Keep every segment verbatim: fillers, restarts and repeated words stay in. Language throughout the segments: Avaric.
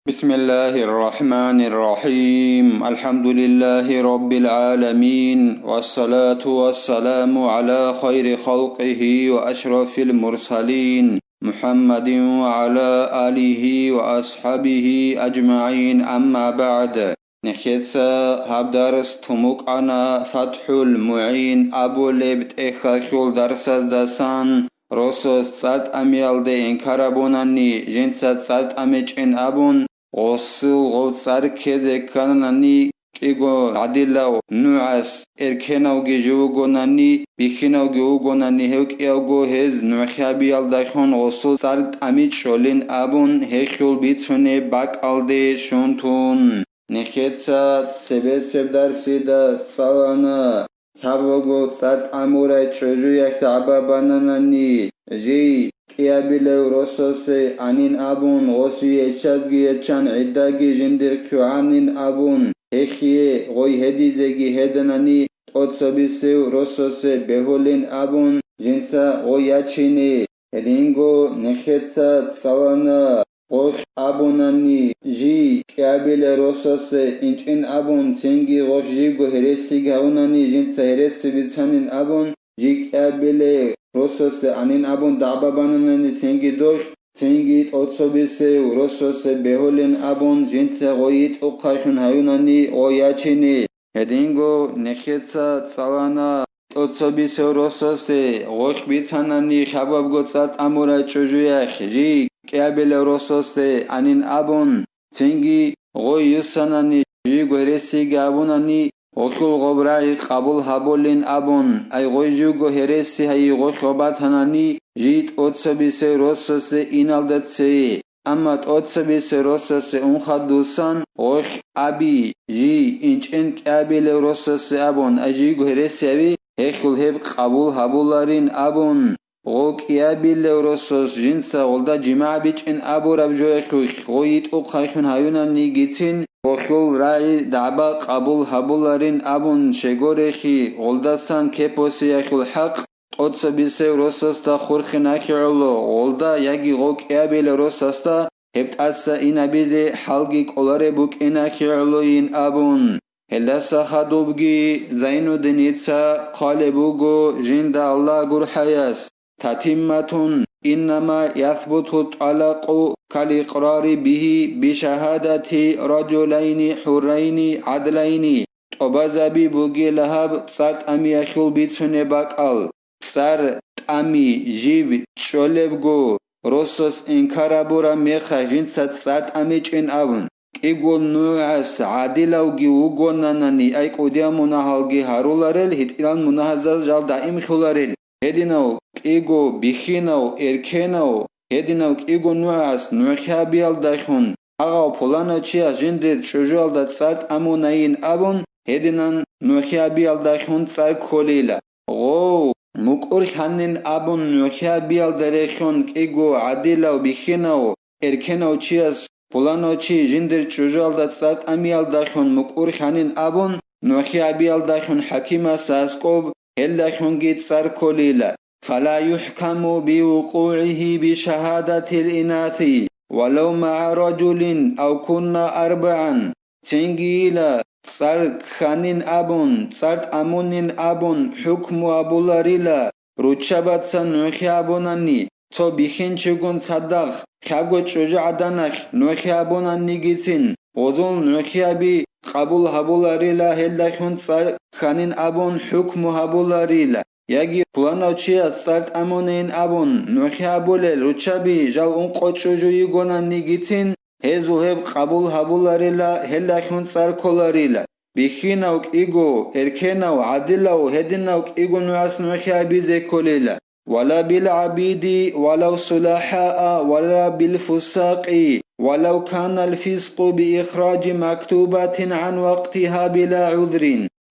بسم الله الرحمن الرحيم. الحمد لله رب العالمين، والصلاة والسلام على خير خلقه وأشرف المرسلين، محمد وعلى آله وأصحابه أجمعين، أما بعد. Нехеца гьаб дарс тумукъана ФатхӀул МугӀин абулеб тӀехьалъул дарсаздасан. Росас цӀар тӀамиялде инкар абунани, жинца цӀар тӀамичӀин абун, гъосул гъов цӀар ккезе кканани, кӀиго гӀадилав нугӀас, эркенавги жив вугонани, бихьинавги вугонани, гьев кӀиявго гьез нугӀхъабиялдалъун гъосул цӀар тӀамичӀолин абун, гьелъул бицунеб бакӀалде щун тун. Нехеца цебесеб дарсида цӀалана. Лъабго цӀар тӀамурай чӀужуялъ дагӀба бананани, жий кӀиабилев росасе анин абун, гъосие ячазги ячан, гӀиддаги жиндир ккугӀанин абун, гьелъие гъой гьедизеги гьеданани, тӀоцабисев росасе бегьулин абун, жинца гъой ячине. Гьединго нехеца цӀалана. Гъоркь абунани, жий кӀиабиле росасе инчӀин абун, цинги гъоркь жийго гьересиги гьавунани, жинца гьереси бицанин абун, жий кӀиабиле росасе анин абун дагӀба бананани, цинги дохь, цинги тӀоцабисев росасе бегьулин абун, жинца гъой йитӀухъалъун гьаюнани гъой ячине. Гьединго нехеца цӀалана. ТӀоцабисев росасде гъоркь бицанани, хабабго цӀар тӀамурай чӀужуялъ жий кӀиабилев росасде анин абун, цинги гъой юссанани, жийго гьересиги гьабунани, гъолъул гъоб рагӀи къабул гьабулин абун, ай гъой живго гьереси гьайи гъолъ гъоб батанани, жий тӀоцабисев росасде иналда цее. Амма тӀоцабисе росасе ун хадусан, гъоркь аби, жий, инчӀин кӀиабилев росасе абун, ай жийго гьересиави, гьелъул гьеб къабул гьабуларин абун, гъо кӀиабилев росас жинца гъолда жимагӀ бичӀин абураб жоялъулъ гъо йитӀухъайхун гьаюнанигицин, гъолъул рагӀи дагӀба къабул гьабуларин абун щегорехи, гъолдасан кепосиялъул хӀакъ, тӀоцабисев росасда хурхинахье гӀоло, гъолда яги гъо кӀиабилев росасда гьеб тӀаса инабизе хӀалги кӀолареб букӀинахье гӀолойин абун. Гьелдаса хадубги Зайнуддиница хъвалеб буго жинда Аллагь гурхӀаяс: تتمة إنما يثبت الطلاق كالإقرار به بشهادة رجلين حرين عدلين. ТӀобазаби бугила гьаб цӀар тӀамиялъул бицунеб бакӀал. ЦӀар тӀами жиб чӀолебго, росас инкар абураб мехалъ жинца цӀар тӀамичӀин абун, кӀиго нугӀас гӀадилавги вугонанани, ай кӀудиял мунагьалги гьаруларел, гьитӀинал мунагьазда жал даимлъуларел, гьединав кӀиго бихьинав, эркенав, гьединав кӀиго нугӀас нугӀхъабиялдалъун, гьагъав пуланав чияс жиндир чӀужуялда цӀар тӀамунайин абун, гьединан нугӀхъабиялдалъун цӀар кколила. Гъов, мукӀур ханин абун нугӀхъабиялда рехьун кӀиго гӀадилав бихьинав, эркенав чияс пуланав чи жиндир чӀужуялда цӀар тӀамиялдалъун мукӀур ханин абун, нугӀхъабиялдалъун хӀакимас аскӀоб гьелдалъунги цӀар кколила. فلا يحكم بوقوعه بشهادة الإناث ولو مع رجل أو كن أربعا. Цинги йила, цӀар кканин абун, цӀар тӀамунин абун хӀукму абуларила, руччабаца нугӀхъи абунани, цо бихьинчигун цадахъ, хъабго чӀужугӀаданалъ нугӀхъи абунанигицин, гъозул нугӀхъиаби къабул гьабуларила, гьелдалъун цӀар кканин абун хӀукму гьабуларила. Яги пуланав чияс цӀар тӀамунейин абун нугӀхъи абулел руччаби жал ункъо чӀужу йигонанигицин, гьезул гьеб къабул гьабуларила, гьелдалъун цӀар кколарила. Бихьинав кӀиго, эркенав, гӀадилав, гьединав кӀиго нугӀас нугӀхъи абизе кколила. ولا بالعبيد ولو صلحاء ولا بالفساق ولو كان الفسق بإخراج مكتوبة عن وقتها بلا عذر.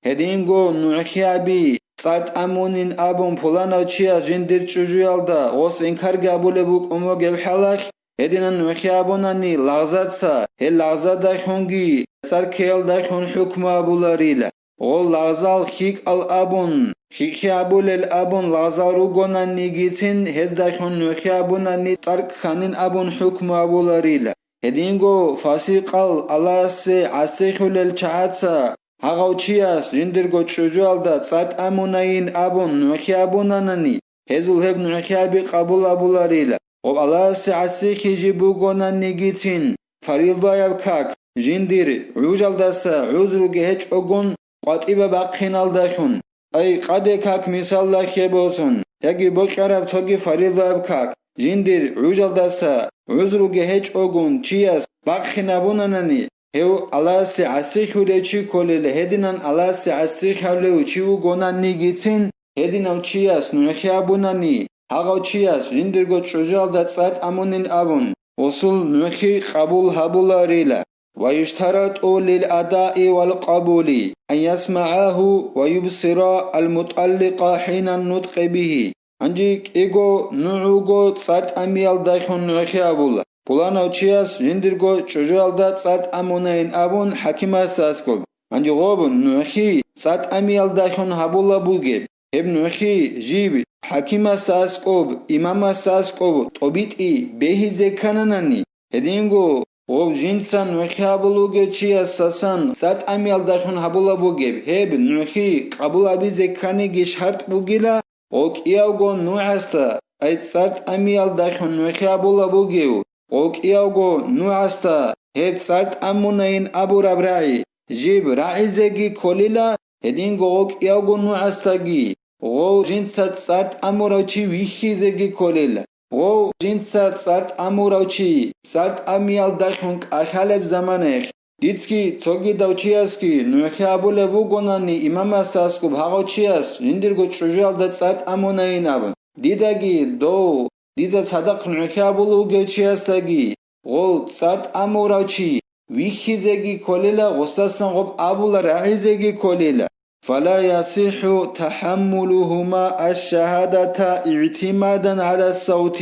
Гьединго нугӀхъиаби цӀар тӀамунин абун пуланав чияс жиндир чӀужуялда гъос инкарги абулеб букӀун бугеб хӀалалъ, гьединан нугӀхъи абунани лагъзаца, гьел лагъзадалъунги цӀар ккеялдалъун хӀукму абуларила. Гъол лагъзал хьикӀал абун, хьикӀхӀи абулел абун лагъзал ругонанигицин, гьездалъун нугӀхъи абунани цӀар кканин абун хӀукму абуларила. Гьединго фасикъал Аллагьасе гӀасихьулел чагӀаца гьагъав чияс жиндирго чӀужуялда цӀар тӀамунайин абун нугӀлъи абунанани, гьезул гьеб нугӀлъиаби къабул абуларила. Гъоб Аллагьасе гӀасихьи жиб бугонанигицин, фаризаяб как жиндир гӀужалдаса гӀузруги гьечӀогун къватӀибаб бахъиналдалъун, ай къаде как мисалда хебосун, яги бокьараб цоги фаризаяб как жиндир гӀужалдаса гӀузруги гьечӀогун чияс бахъинабунанани, гьев Аллагьасе гӀасихьулев чи кколел, гьединан Аллагьасе гӀасихьавлев чи вугонанигицин, гьединав чияс нугӀлъи абунани, гьагъав чияс жиндирго чӀужуялда цӀар тӀамунин абун, гъосул нугӀлъи къабул гьабуларила. ويشترط للأداء والقبول أن يسمعه ويبصر المطلق حين النطق به. Гьанже кӀиго нугӀ вуго цӀар тӀамиялдалъун нугӀлъи абула. Пуланав чияс жиндирго чӀужуялда цӀар тӀамунайин абун хӀакимасда аскӀоб. Гьанже гъоб нугӀлъи цӀар тӀамиялдалъун гьабула бугеб. Гьеб нугӀлъи жиб хӀакимасда аскӀоб, имамасда аскӀоб тӀобитӀи бегьизе ккананани, гьединго гъоб жинца нугӀлъи гьабулев вугев чиясасан цӀар тӀамиялдалъун гьабула бугеб, гьеб нугӀлъи къабул гьабизе кканиги шартӀ бугила, гъов кӀиявго нугӀасда, ай цӀар тӀамиялдалъун нугӀлъи гьабула бугев, гъов кӀиявго нугӀасда гьеб цӀар тӀамунайин абураб рагӀи жиб рагӀизеги кколила, гьединго гъов кӀиявго нугӀасдаги гъов жинца цӀар тӀамурав чи вихьизеги кколел. Гъов жинца цӀар тӀамурав чи цӀар тӀамиялдалъун кӀалъалеб заманаялъ, дицги цогидав чиясги нугӀлъи абулеб бугонани имамасда аскӀоб гьагъав чияс жиндирго чӀужуялда цӀар тӀамунайин абун, дидаги дов, дида цадахъ нугӀлъи абулев вугев чиясдаги гъов цӀар тӀамурав чи вихьизеги кколила, гъосасан гъоб абула рагӀизеги кколила. فلا يصح تحملهما الشهادة اعتمادا على الصوت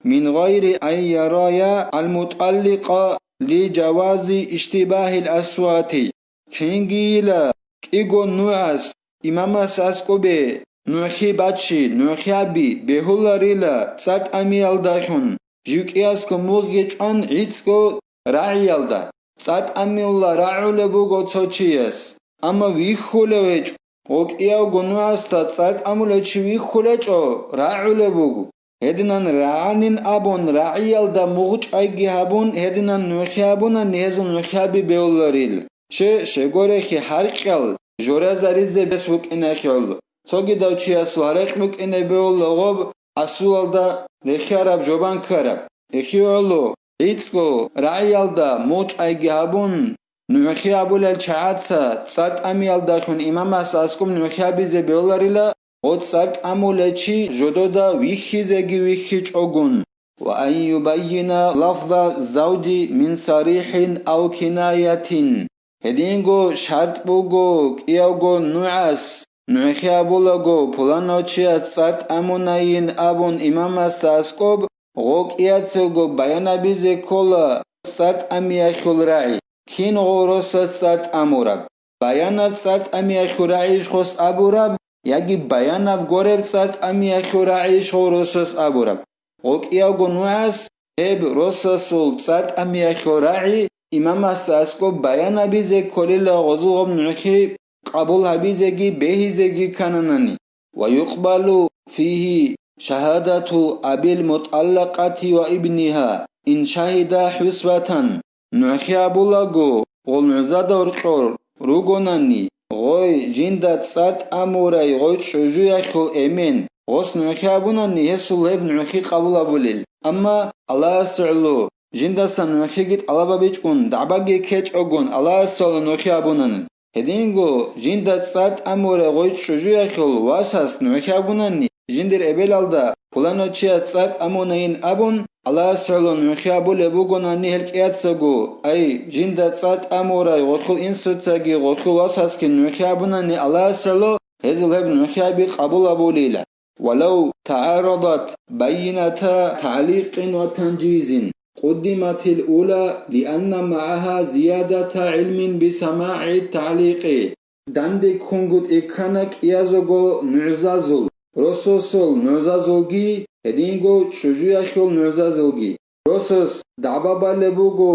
من غير أن يرايا المطلق لجواز اشتباه الأصوات. Цинги йила, кӀиго нугӀас имамас аскӀобе нугӀлъи бачи, нугӀлъи гьаби бегьуларила цӀар тӀамиялдалъун, жив кӀиясго мугъги чӀван гӀицӀго рагӀиялда. ЦӀар тӀамиялда рагӀулеб буго цо чияс, амма вихьулев гьечӀо. Гъов кӀиявго нугӀасда цӀар тӀамулев чи вихьулечӀо, рагӀулеб буго. Гьединан рагӀанин абун, рагӀиялда мугъчӀайги гьабун, гьединан нугӀлъи гьабунани гьезул нугӀлъи гьаби бегьуларил. Ще, щегорехи гьаркьал жоразаризе бес букӀиналъул, цогидав чиясул гьарекь букӀине бегьула гъоб асулалда рехиараб жобан ккараб. Эхиоло, гӀицӀго рагӀиялда мугъчӀайги гьабун, нугӀлъи гьабулел чагӀаца цӀар тӀамиялдалъун имамас аскӀоб нугӀлъи гьабизе бегьуларила, гъоцӀ цӀар тӀамулев чи жодода вихьизеги вихьичӀогун. وأن يبين لفظ الزوج من صريح أو كناية. Гьединго шартӀ буго кӀиявго нугӀас, нугӀлъи абулаго пуланав чияс цӀар тӀамунайин абун имамасда аскӀоб, гъо кӀияцаго баян абизе ккола цӀар тӀамиялъул рагӀи, кин гъо росас цӀар тӀамураб. Баянаб цӀар тӀамиялъул рагӀи иш гъос абураб, яги баянаб гореб цӀар тӀамиялъул рагӀи иш гъо росас абураб. Гъо кӀиявго нугӀас гьеб росасул цӀар тӀамиялъул рагӀи имамасда аскӀоб баян абизе кколила гъозул гъоб нугӀлъи къабул гьабизеги бегьизеги ккананани. ويقبل فيه شهادة أبي المطلقة وابنها إن شهدا حصبة. НугӀлъи абулаго, гъол нугӀзада гьоркьор ругонани, гъой жинда цӀар тӀамурай гъой чӀужуялъул эмен, гъос нугӀлъи абунани, гьесул гьеб нугӀлъи къабул абулел. Амма Аллагьас гӀоло, жиндасан нугӀлъиги тӀалаб абичӀгун, дагӀбаги ккечӀогун, Аллагьасдала нугӀлъи абунани. Гьединго жинда цӀар тӀамурай гъой чӀужуялъул васас нугӀлъи абунани, жиндир эбелалда пуланав чияс цӀар тӀамунайин абун, Аллагьас гӀоло нугӀлъи абулеб бугонани гьел кӀияцаго, ай, жинда цӀар тӀамурай гъолъул инсуцаги гъолъул васасги нугӀлъи абунани Аллагьас гӀоло, гьезул гьеб нугӀлъи аби къабул абулила. ولو تعارضت بينتا تعليق وتنجيز قدمت الأولى لأن معها زيادة علم بسماع التعليق. Данде ккунгут эккана кӀиязего нугӀзазул, рососул нугӀзазулги, гьединго чӀужуялъул нугӀзазулги. Росас дагӀба балеб буго,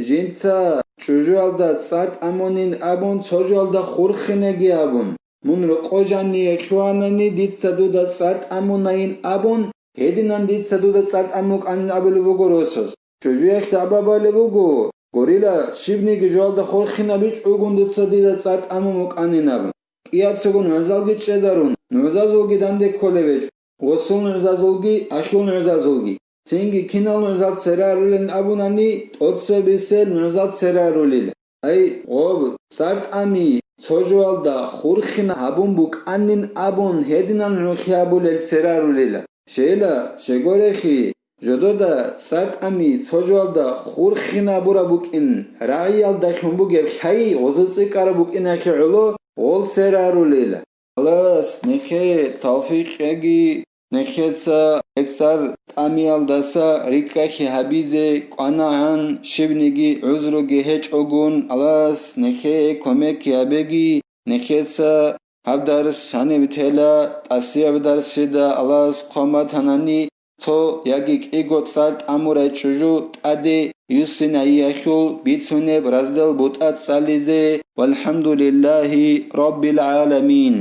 жинца чӀужуялда цӀар тӀамунин абун, цо жоялда хурхинеги абун. Мун рокъо жаниве лъугьанани, дица дуда цӀар тӀамунайин абун, гьединан дица дуда цӀар тӀамун вукӀанин абулеб буго росас. ЧӀужуялъ дагӀба балеб буго, гурила, щибниги жоялда хурхинабичӀого дуца дида цӀар тӀамун вукӀанин абун. КӀияцаго нугӀзалги чӀезарун, нугӀзазулги данде кколеб гьечӀо, гъосул нугӀзазулги, ахьул нугӀзазулги. Цинги кинал нугӀзал церарулин абунани, тӀоцебесел нугӀзал церарулил. Ай, гъоб, цӀар тӀами цо жоялда хурхина гьабун букӀанин абун, гьединан нугӀлъи абулел церарулила. Щейла, щегорехи, жодода цӀар тӀами цо жоялда хурхина гьабураб букӀин, рагӀиялдалъун бугеб лъай гъозул цӀикӀкӀараб букӀиналъе гӀоло гъол церарулила. Аллагьас нехее тавфикъ кьеги, нехеца гьеб цӀар тӀамиялдаса рикӀкӀалъи гьабизе кӀванагӀан, щибниги гӀузруги гьечӀогун, Аллагьас нехее кумекги гьабеги, нехеца гьаб дарс гьаниб тела, тӀасияб дарсида Аллагьас хъван батанани, цо яги кӀиго цӀар тӀамурай чӀужу тӀаде юссинайиялъул бицунеб раздел бутӀа цӀализе, валхӀамдулиллагьи раббил гӀаламин.